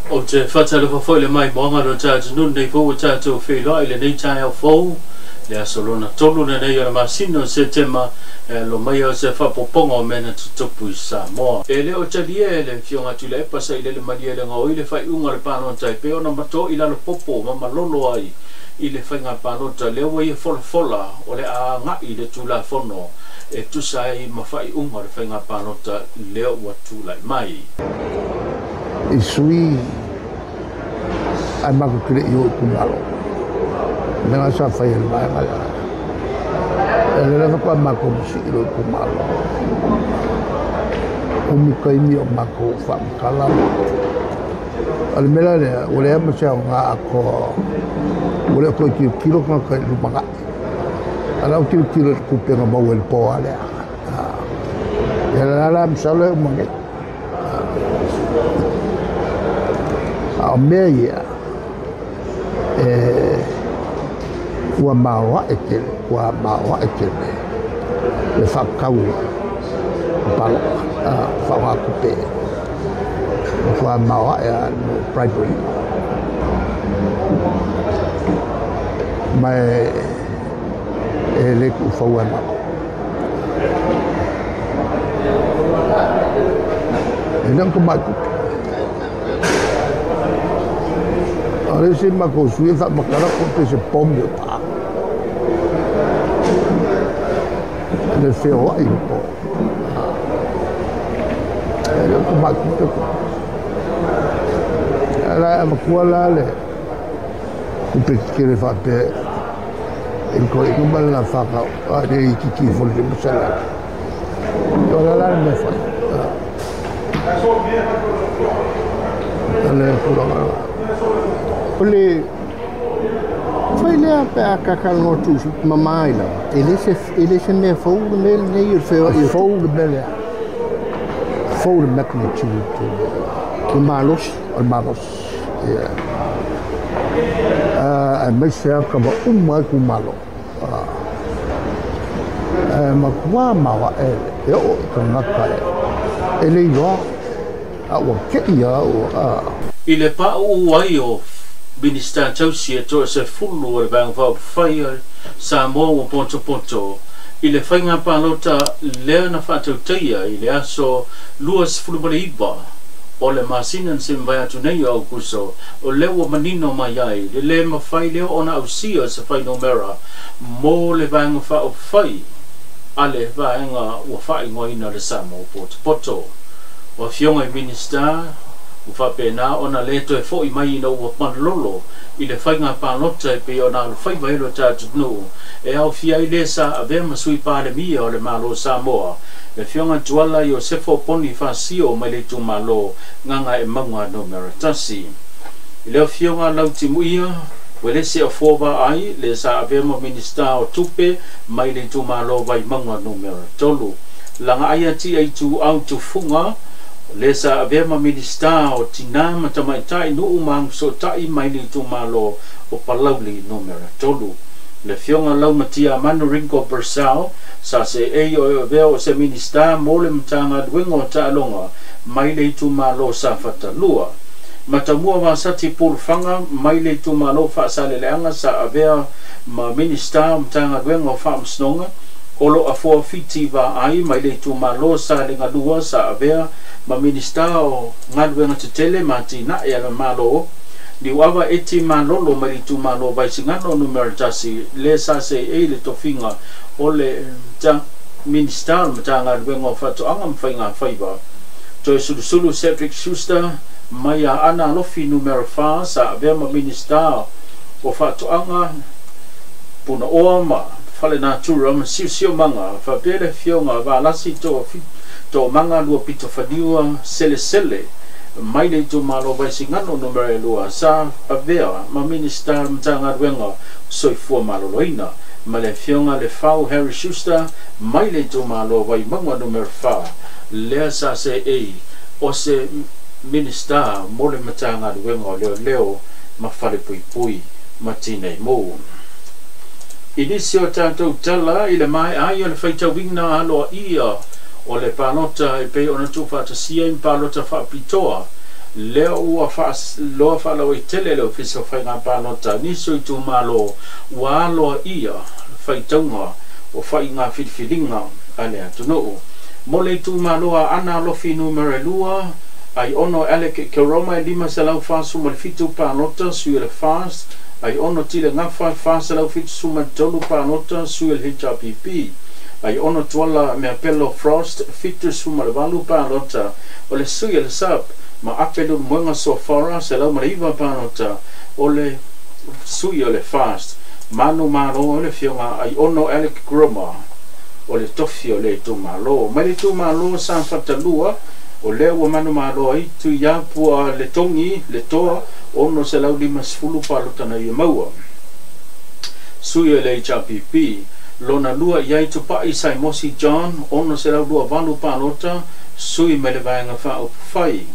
Ou te faatalofa foi le maimoaga lo tatunuu nei fou ua tatou feiloai lenei taeao fou le aso lona tolu lenei o le masina o Setema e alo mai o se faapopoga o mea na tutupu i Samoa. E le o talia e le Afioga Tuilaepa Sailele Malielegaoi le faaiuga o le palota e pei ona mato'i lalo popo ma malolo ai i le faiga palota lea ua ia folafola o le a aga'i le Tulafono e tusa ai ma faaiuga o le faiga palota lea ua tulai mai. I sui ae matou te le i o i itumalo. Mea na sa fai e le vaega lea. E le lava faatoa matou masii lo itumalo. Umi taimi o matou faamatala. O le mea la lea, ua leai ma se aoga atoa, ua le o toe tilotilo tagata i le lumanai. A o la e ua tilotilo i le tupe na maua i le po lava lea. Ia la la masalo e uma nei. A o mea ia, ua maoae tele, ua maoae tele le faatatau o palota, faaaoga tupe, ua maoae lava le bribery. Ma e le tuufaua e matou. E le o tamai tupe. O le isi matou sui e faamatala pe se pomi o paa. Le feoai o po. E le o tamai tupe. Ala e avatua la le tupe tetele faapea i le toeaina ma le lafaka a le itiiti foi le masala. O la la le mea fai. Le tulaga. O le fai lea pe a kakalanoa tu mamai lava, e le se mea fou le mea lenei o le feoai. Fou le mea lea. Fou le magnitude. O le malosi. O le malosi. Yeah. Aemaise lava ka uma ai itumalo. Matua maoae e oo i tagata e le iloa a ua te'i lava ua. I le pauu ai o Minista tausi e toasefulu o le Vaega Faaupufai a Samoa ua potopoto i le faiga palota lea na faatautaia i le aso 29 o le masina na se mavae atu nei o Aukuso, o lea ua manino mai ai le lē mafai lea ona ausia se fuainumera mo le Vaega Faaupufai a le vaega ua faaigoaina le Samoa Potopoto. O afioga i Minista ua faapena ona lē toe fo'i mai ina ua malolo i le faiga palota e pei ona alofaiva ai lo tatunuu e aofia ai lē sa avea ma sui palemia o le Malo Samoa, le Afioga Tuala Iosefo Ponifasio mai le itumalo Gagaemauga numera 1. I le Afioga Lautimuia Uelese Afoa ai le sa avea ma Minista o Tupe mai le itumalo Vaimauga numera 3. Lagaaia Tia Ituau Tufuga le sa avea ma Minista o Tinā ma Tamaitai, Nuu ma Agafesootai mai le itumalo o Palauli numera 3. Le Afioga Laumatia Manu Ringo Purcell sa seei o avea o se Minista mo le Matagaluega o Taaloga mai le itumalo Safata 2. Matamua Vasati Pulufaga mai le itumalo Faasaleleaga sa avea ma Minista o Matagaluega o Faamasinoga. Olo Afoa Fiti Vaai mai le itumalo Salega 2 sa avea ma Minista o Galuega Tetele ma Atinae a le Malo. Niuava Eti Malolo mai le itumalo Vaisigano numera 1 le sa seei le tofiga o le Minista o le Matagaluega o Faatoaga ma Faiga Faiva. Toe Sulusulu Cedric Schuster mai Aana Alofi numera 4 sa avea ma Minista o Faatoaga, Punaoa ma Fale Natura ma Siosiomaga, faapea le Afioga Valasi Toomaga Luapito Fanua Selesele mai le itumalo Vaisigano numera 2 sa avea ma Minista Matagaluega Soifua Maloloina, ma le Afioga Lefau Harry Schuster mai le itumalo Vaimauga numera 4 lea sa seei o se Minista mo le Matagaluega o Leoleo ma Falepuipui ma Tinei Mu. I nisi o tatou tala i le maeai o le faitauina aloaia o le palota e pei ona tuufaatasia i palota faapitoa Lea ua faaloa faalauaitele le Ofisa o Faiga Palota nisi o itumalo ua aloaia faitauga o faiga filifiliga a le atunuu. Mo le itumalo a Aana Alofi numera 2, ai ono Alec Keroma e 547 palota, sui o le FAST, ai ono Tile Gafa 473 palota, sui o le HRPP, ai ono Tuala Meapelo Frost 78 palota, o le sui o le SAP, ma ape Leulumoega Sofara 109 palota, o le sui o le FAST. Manu malo le fioga ai ono Alec Groma o le tofi o le itumalo. Mai le itumalo Sa Fatalua, o lea ua manu malo ai Tuiapua le Togi le Toa 650 palota na ia maua. Sui o le HRPP, lona lua i ai Tupai Saimosi John 628 palota, sui mai le vaega faaupufai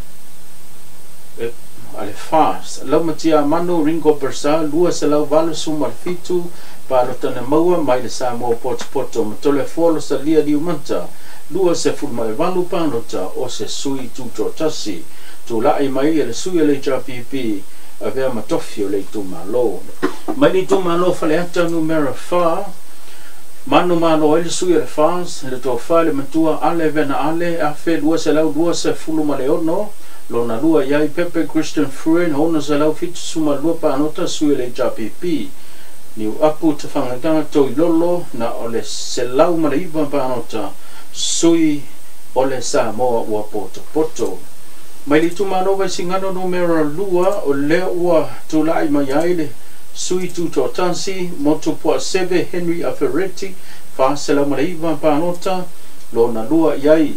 a le FAST. Laumatia Manu Ringo Persa 287 palota na maua mai le Samoa Potopoto, ma Toleafoa Losalia Liumata 28 palota o se sui tutoatasi. Tulai mai e le sui o le HRPP avea ma tofi o le itumalo. Mai le itumalo Faleata numera 4, manu malo ai le sui o le FAS, le tofa le matua Ale Vena Ale afe 226, lona lua iai Pepe Christian Fruen 672 palota, sui o le HRPP. Niu Apu Tafagataga Toilolo na o le 109 palota, sui o le Samoa ua Potopoto. Mai le itumalo Vaisigano numera 2, o lea ua tulai mai ai le sui tutoatasi Motupuaseve Henry Afereti 409 palota, lona lua iai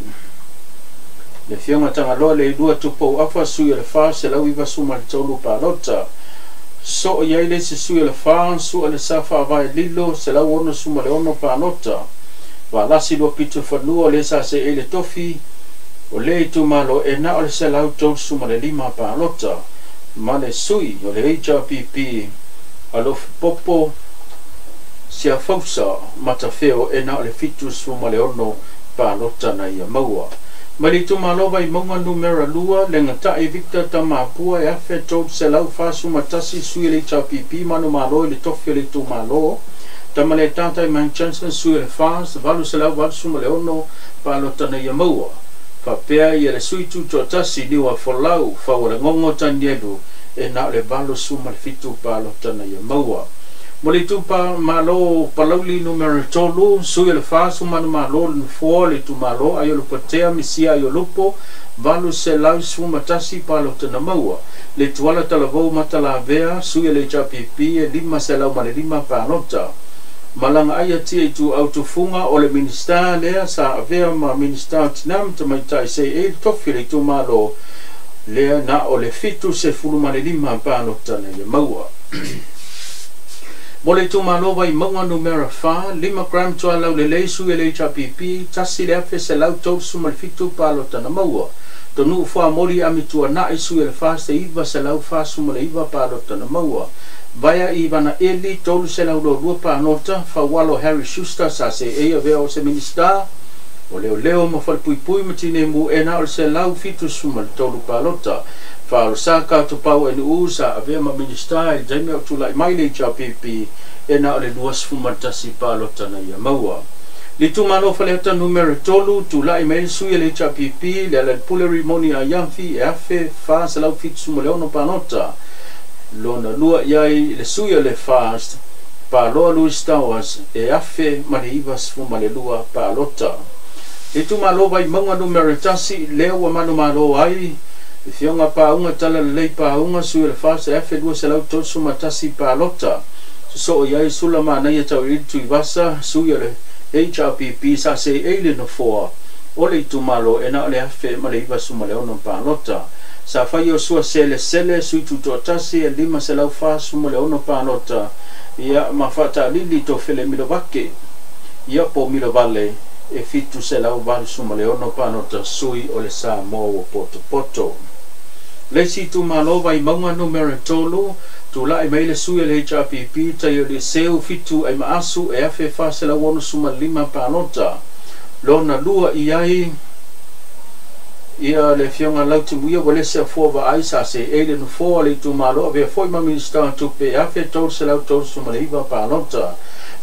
le fioga Tagaloa le lua Tupou Afa sui o le 493 palota. So i ai le isi sui o le FA sua le sa faavae lilo 166 palota. Valasi lua pito fanua o le sa se e le tofi o le itumalo e na o le 135 palota. Ma le sui o le HRPP Alofa Popo Siafausa Matafeo e na o le 76 palota na ia maua. Mai le itumalo Vaimauga numera 2, le gatai Victor Tamapua e afe 341, sui o le HRPP manu malo i le tofi o le itumalo. Tamale Tatai Mike Johnson sui o le FAS 886 palota na ia maua. Faapea ia le sui tutoatasi Niua Folau Faualagogo Tanielu e na o le 87 palota na ia maua. Mo le itumalo Palauli numera 3, sui o le FAS manu malo le nofoa le itumalo Aiolupotea Misia Aiolupo 811 palota na maua. Le Tuala Talavou Matalavea sui o le HRPP e 505 palota. Malaga ai atia i tu autofunga o le minista lea sa avea ma minista o Tina ma Tamaitai se e le tofi le itumalo lea na o le 75 palota na ia maua. Mo le itumalo Vaimauga numera 4, 5 gram tualau lelei sui le HRPP, tasi le afe 137 palota na maua. Tonu Fuamoli Amituanai sui le FA se 949 palota na maua. Vaea Ivana Eli 322 palota, Faualo Harry Schuster sa se e avea o se minista o leo leo ma falepuipui ma tineimu e na o le 173 palota. Faalosaka Tupau NU sa avea ma minista i le taimi o tulai mai le HRPP e na o le 21 palota na ia maua. Le itumalo Faleata numera 3, tulai mai le sui le HRPP le Alalepule Rimoni Aiafi e afe 476 palota. Lona lua iai le sui o le FAST Paloa Louis Towers e afe ma le 92 palota. Le itumalo Vaimauga numera 1, lea ua manu malo ai le fioga Pauga Talalelei Pauga sui o le FAST e afe 231 palota. Sosoo i ai Sula Manaia Tauiliili Tuivasa sui o le HRPP sa se e le nofoa o le itumalo e na o le afe ma le 96 palota. Sa fai o sua sele sele sui tutoatasi e 546 palota. Ia ma faatalili Tofele Milovake ia po Milovale e 786 palota sui o le Samoa ua Potopoto. Le isi itumalo Vaimauga numera 3, tulai mai le sui o le HRPP tai o le seu fitu ai maasu e afe 465 palota. Lona lua i ai Ia le fionga lauti muia wa lese a fua wa ai sa se e le nofoa le itumalo avea foi ma Minista Tupe afe 339 palota.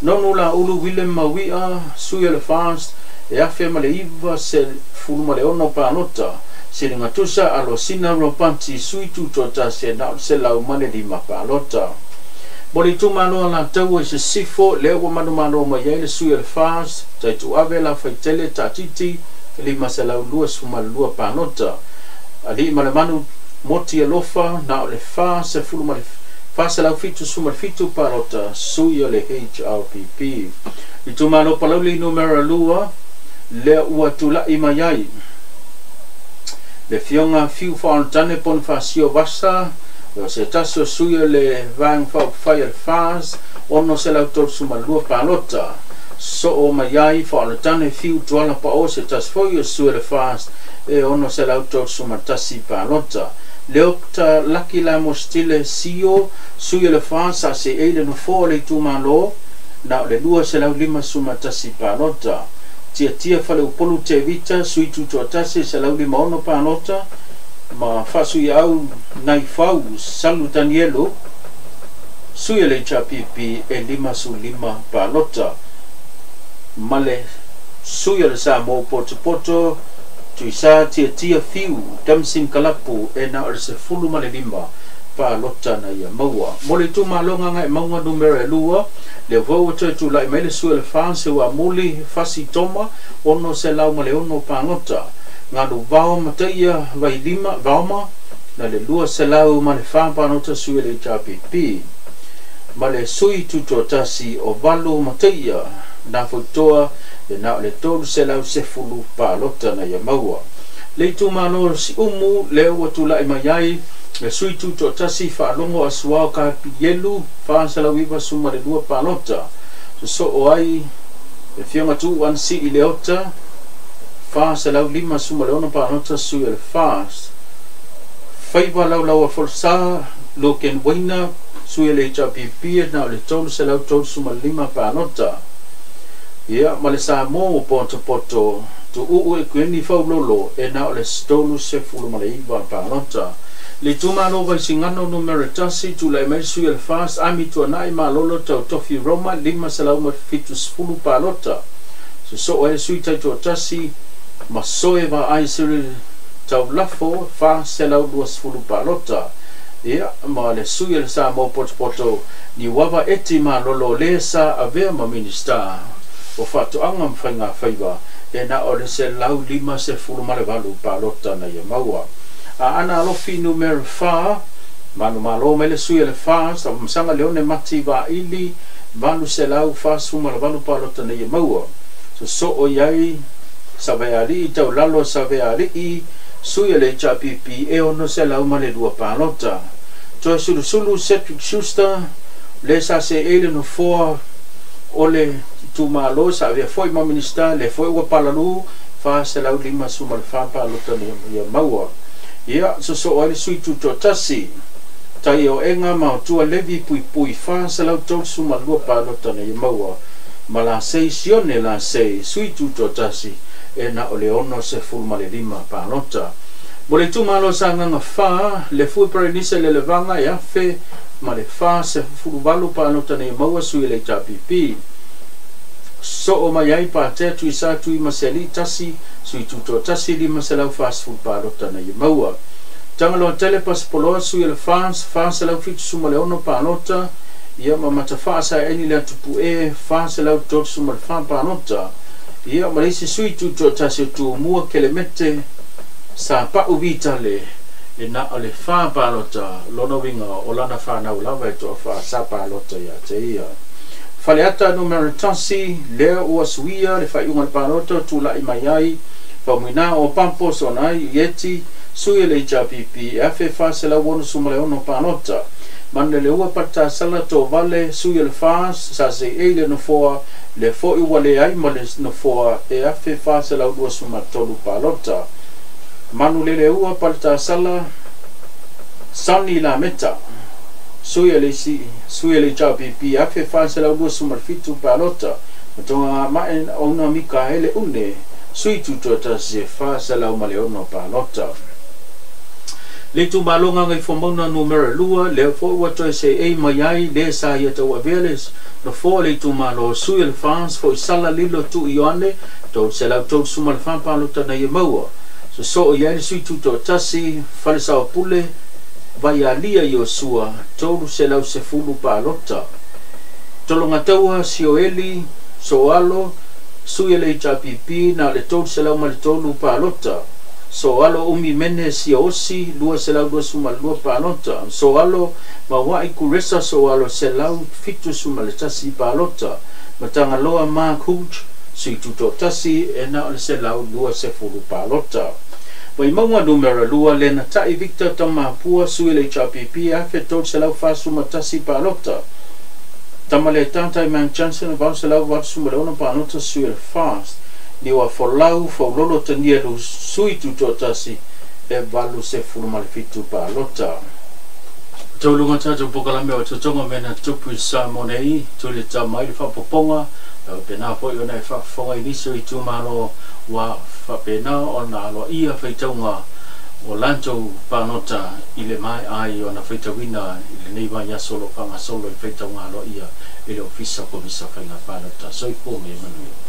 Nonu la ulu Willem Mawia sui o le FAST e afe ma le iva se fulu ma le ono palota. Silinga tusa Alosina Ropanti sui tutota se na se lau ma le lima palota. Mo le itumalo a Lataua i Sisifo lea ua manumalo mai ai le sui o le FAST taitu ave la faitele tatiti 522 palota. Ali ma le manu moti alofa na o le fa se fulu ma le 477 palota sui o le HRPP. Itumalo Palauli numera 2 lea ua tula'i mai ai le fionga fiu whaontane Bonifasio Vasa o se tasi o sui o le vaega faaupufai o le FAS 632 palota. Soo mai ai whaontane fiu tuala pao se tasi foi o sui o le FAS e 631 palota. Leokta Laki la Mostile Sio sui o le FAS sa se e le nofoa le itumalo na o le 251 palota. Tia tia fale upolu te vita sui tutoatasi 156 palota ma faasui au nai fau Salu Danielo sui o le HRPP e 55 palota. Ma le sui o le Samoa Potopoto Tuisa tia tia fiu Damsin Kalapu e na o le 15 palota na ia maua. Mo le itumalo nga e maunga numera 2 le vau toe tula'i mai le sui o le FAS ua muli fasi toma 606 palota. Ngalu vao mataia vai lima vaoma na le 204 palota sui o le HRPP. Ma le sui tutoatasi o valu mataia na fotoa e na o le 310 palota na ia maua. Le itumalo si umu le ua tula'i mai ai le sui tutoatasi faalogo asuao ka pielu 492 palota. Sosoo ai le fionga tuu ansi i le ota 456 palota sui o le FAST. Faiva laulau a folsa Loken Waina sui o le HRPP na o le 335 palota. Ia ma le Samoa Potopoto tuuu e kueni faulolo e na o le 39 palota. Le itumalo Vaisigano numera 1 tulai mai sui o le FAST ami tuanai malolo tautofi Roma 570 palota. Sosoo ai le sui taitoatasi ma soe vaai Cyril Taulafo 420 palota. Ia ma le sui o le Samoa Potopoto Niuava eti malolo le sa avea ma Minista o Faatoaga ma Faiga Faiva e na o le 158 palota na ia maua. A ana alofi numera 4 manumalo mai le sui o le FAST masaga leone mati vaili 848 palota na ia maua. Sosoo i ai Saveali'i taulalo Saveali'i sui o le HRPP e 602 palota. Toe sulusulu Cedric Schuster le sa se e le nofoa o le itumalo sa avea foi ma Minista le foi ua palalu 454 palota na ia maua. Ia sosoo ai le sui tutoatasi tai o enga maotua levi puipui 432 palota na ia maua. Ma la sei sione la sei sui tutoatasi e na o le 65 palota. Mo le itumalo Sagaga 4 le fui parenisa le levaga e afe ma le 48 palota na ia maua sui le HRPP. Soo mai ai patea tuisa tui maseli tasi sui tutoatasi 540 palota na ia maua. Tagaloa tele pasipoloa sui o le FAS 476 palota. Ia ma matafaa sa eni le atupu e 434 palota. Ia ma le isi sui tutoatasi o tumua kelemete sa pau vitale e na o le 4 palota lona winga o lana whanau lava e toa wha sa palota ia te ia. Faleata numera 1 lea ua suia le whaiunga le palota tula'i mai ai Faumuina o Pampos o nai ieti sui le HRPP e afe 466 palota. Mana le ua patasala to vale sui le FAS sa se e le nofoa le foi ua le ai ma le nofoa e afe 423 palota. Manu le ua patasala Sani la meta sui le si sui le HRPP afe 427 palota. Matonga mae ona Mikaele une sui tutoatasi e 406 palota. Le itumalo Gagaifomauga numera 2, lea foi ua toe seei mai ai le sa ia tauavea le nofoa o le itumalo, sui o le FAS Foisala Lilo Tuu Ioane, 334 palota na ia maua. Sosoo i ai le sui tutoatasi Falesaopule Vaialia Iosua, 310 palota. Tologataua Sioeli Soalo, sui o le HRPP, na o le 303 palota. Soalo Umi Mene Siaosi, 222 palota. Soalo Mauai Kuresa Soalo, 171 palota. Matagaloa Mark Hooch, sui tutoatasi, e na o le 120 palota. Vaimauga numera 2, Lena Tai Victor Tamapua, sui le HRPP, 1341 palota. Tamale Tatai Man Johnson, 886 palota, sui le FAST. Niua Folau Faulolo Tanielu, sui tutoatasi, e 87 palota. Tauluga tatou pokalame o totoga mena tupu i Samoa nei, tuli ta mai le faapopoga pena foi ona e faafofoga i nisi o itumalo ua faapena ona aloaia faitauga o latou palota i le mae'a ai ona faitauina i lenei vaiaso o loo faagasolo i faitauga aloaia i le Ofisa Komisa Faiga Palota. Soifua ma ia manuia.